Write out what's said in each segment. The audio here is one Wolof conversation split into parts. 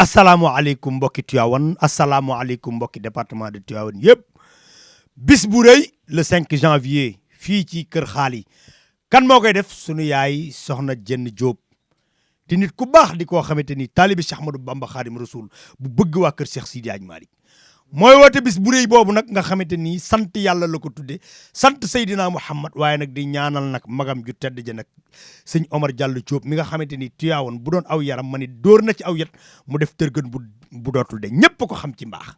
asalaamaaleykum mbokki Tivaouane asalaamaaleykum mbokki département de Tivaouane yëpp bis bu rëy le 5 janvier fii ci Kër Xaali kan moo koy def sunu yaay soxna Jenn Diop di nit ku baax di koo xamante ni taalibi Cheikh Ahmadou Bamba Khadim Rasoul bu bëgg waa kër Cheikh Sidi Hadj Malick mooy woote bis bu rëy boobu nag nga xamante ni sant yàlla la ko tudde sant Seydina Mouhamad waaye nag di ñaanal nag magam ju tedd ja nag sëñ Omar Diallo Diop mi nga xamante ni Tivaouane bu doon aw yaram ma ni dóor na ci aw yet mu def tërgën bu dootul de ñëpp ko xam ci mbaax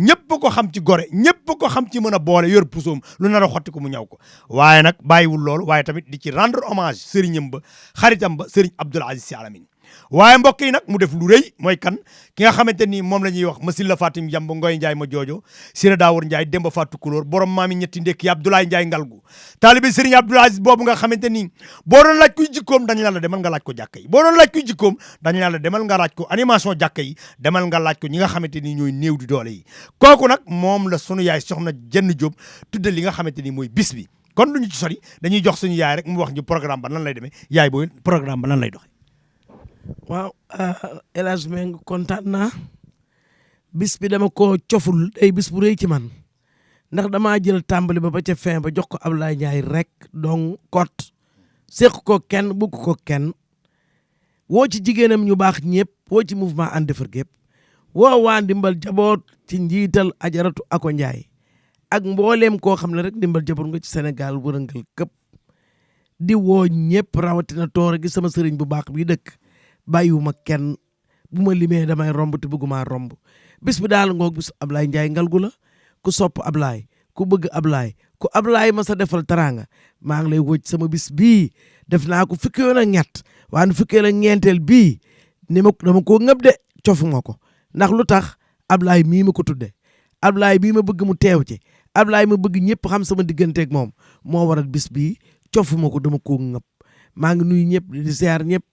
ñëpp ko xam ci gore ñëpp ko xam ci mën a boole yor pusoom lu nar a xotti ko mu ñaw ko waaye nag bàyyiwul loolu waaye tamit di ci rendre hommage sëriñam ba xaritam ba sëriñ Abdoul Aziz Sy Al Amine waaye mbokk yi nag mu def lu rëy mooy kan ki nga xamante ni moom la ñuy wax Masila Fatim Jamb Ngoy Njaay ma joojo Sira Daawur Njaay Demba Fatou Kulóor borom maami ñetti ndekki Abdoulaye Njaay Ngalgu taalibe sëriñ Abdoul Aziz boobu nga xamante ni boo doon laaj kuy jikkoom dañ la demal nga laaj ko jàkka yi boo doon laaj kuy jikkoom dañ la demal nga laaj ko animation jàkka yi demal nga laaj ko ñi nga xamante ni ñooy néew di doole yi kooku nag moom la sunu yaay soxna Jenn Diop tudde li nga xamante ni mooy bis bi kon duñu ci sori dañuy jox suñu yaay rek mu wax ñu programme ba nan lay demee yaay booy programme ba nan lay doxee. waaw El Hadj Meng kontaan naa bis bi dama ko coful day bis bu rëy ci man ndax damaa jël tàmbali ba ca fin ba jox ko Ablaye Ndiaye rek donc kot seq ko kenn bugg ko kenn woo ci jigéenam ñu baax ñëpp woo ci mouvement ànd defar gépp woo waa ndimbal jaboot ci njiital ajaratu ako Ndiaye ak mbooleem koo xam ne rek ndimbal jaboot nga ci Sénégal wërëngal këpp di woo ñëpp rawatina toora gi sama sëriñ bu baax bi dëkk bàyyiwuma kenn bu ma limee damay romb te bëgguma romb bis bi daal ngoog bis Ablaye Ndiaye Ngalgu la ku sopp Ablaye ku bëgg Ablaye ku Ablaye ma sa defal teraanga maa ngi lay wóoj sama bis bii def naa ko fukki yoon ak ñett waaye fukki yoon ak ñeenteel bii ni ma dama koo ngëb de cofuma ko ndax lu tax Ablaye mii ma ko tudde Ablaye bii ma bëgg mu teew ci Ablaye ma bëgg ñëpp xam sama digganteeg moom moo waral bis bii cofuma ko dama koo ngëb maa ngi nuyu ñëpp di ziar ñëpp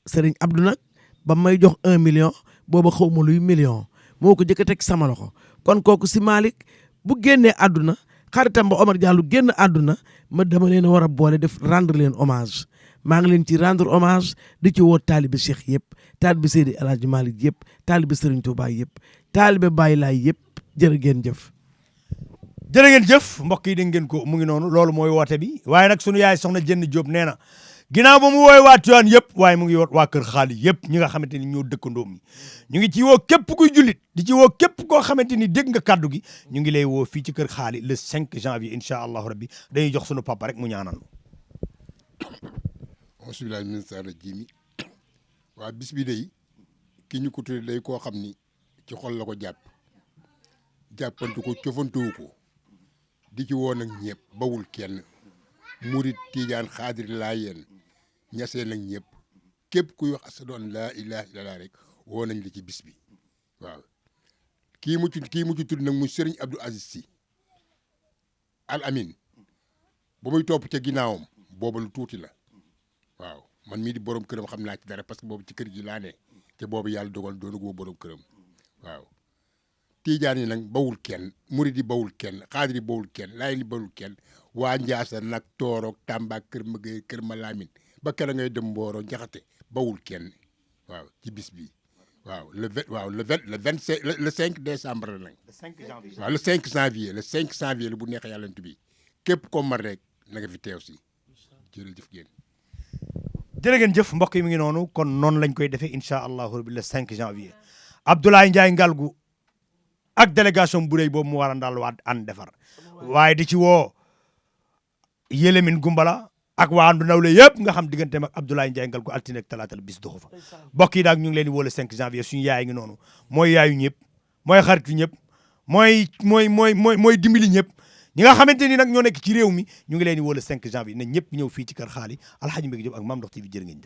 Sëriñ Abdou nag ba may jox 1 million booba xaw ma luy million moo ko jëkk a teg sama loxo kon kooku si Malick bu génnee àdduna xaritam ba Omar Diallo génn àdduna ma dama leen a war a boole def rendre leen hommage maa ngi leen ci rendre hommage di ci woo taalibe Cheikh yëpp taalibe Seydi El Hadji Malick yëpp taalibe Sëriñ Touba yëpp taalibe Baye Laay yëpp jërë ngeen jëf. jërë ngeen jëf mbokk yi dégg ngeen ko mu ngi noonu loolu mooy woote bi waaye nag sunu yaay soxna Jenn Diop nee na ginnaaw ba mu wooy waa Tivaouane yëpp waaye mu ngi woot waa Kër Xaali yëpp ñi nga xamante ni ñoo dëkkandoo mi ñu ngi ci woo képp kuy jullit di ci woo képp koo xamante ni dégg nga kaddu gi ñu ngi lay woo fii ci Kër Xaali le 5 janvier incha allahu rabbi dañuy jox sunu papa rek mu ñaanal. bismillahi min sara jimi waa bis bi day ki ñu ko tudde day koo xam ni ci xol la ko jàppantu ko cofantuwu ko di ci woo nag ñëpp bawul kenn murit tiijaan xaadir laayeen ñasee nag ñëpp képp kuy wax ashadu an laa ilaaha illallaah rek woo nañ la ci bis bi waaw kii mu ci tudd nag muy Serigne Abdoul Aziz Sy Al Amine ba muy topp ca ginnaawam booba lu tuuti la waaw man mii di borom këram xam naa ci dara parce que boobu ci kër gi laa ne te boobu yàlla dogal doonu goo borom këram waaw tiijaan yi nag bawul kenn murit yi bawul kenn xaadir yi bawul kenn laayeen yi bawul kenn waa Njaasa nag Tooroog Tamba Kër Mëgëy Kër Malamine ba kera ngay dem Mbooro Njaxate bawul kenn waaw ci bis bi waaw le 5 décembre la nag. waaw le 5 janvier la bu neexee yàlla bi képp ko mar rek na nga fi teew si jërëjëf ngeen. jërë ngeen jëf mbokk yi mi ngi noonu kon noonu lañ koy defee incha allahu rabbi le 5 janvier Abdoulaye Ndiaye Ngalgu ak délégation bu rëy boobu mu war a daal waa ànd defar waaye di ci woo Yélemin Gumbala ak waa Andu Nawle yëpp nga xam digganteem ak Abdoulaye Ndiaye Ngalgu altine ak talaata la bis doxu fa mbokk yi daal ñu ngi leen di woo le 5 janvier suñu yaay ngi noonu mooy yaayu ñëpp mooy xaritu ñëpp mooy dimbali ñëpp ñi nga xamante ni nag ñoo nekk ci réew mi ñu ngi leen di woo le 5 janvier na ñëpp ñëw fii ci Kër Xaali Alhaji Mbégi Diop ak Mame Ndokh TV jërë ngeen jëf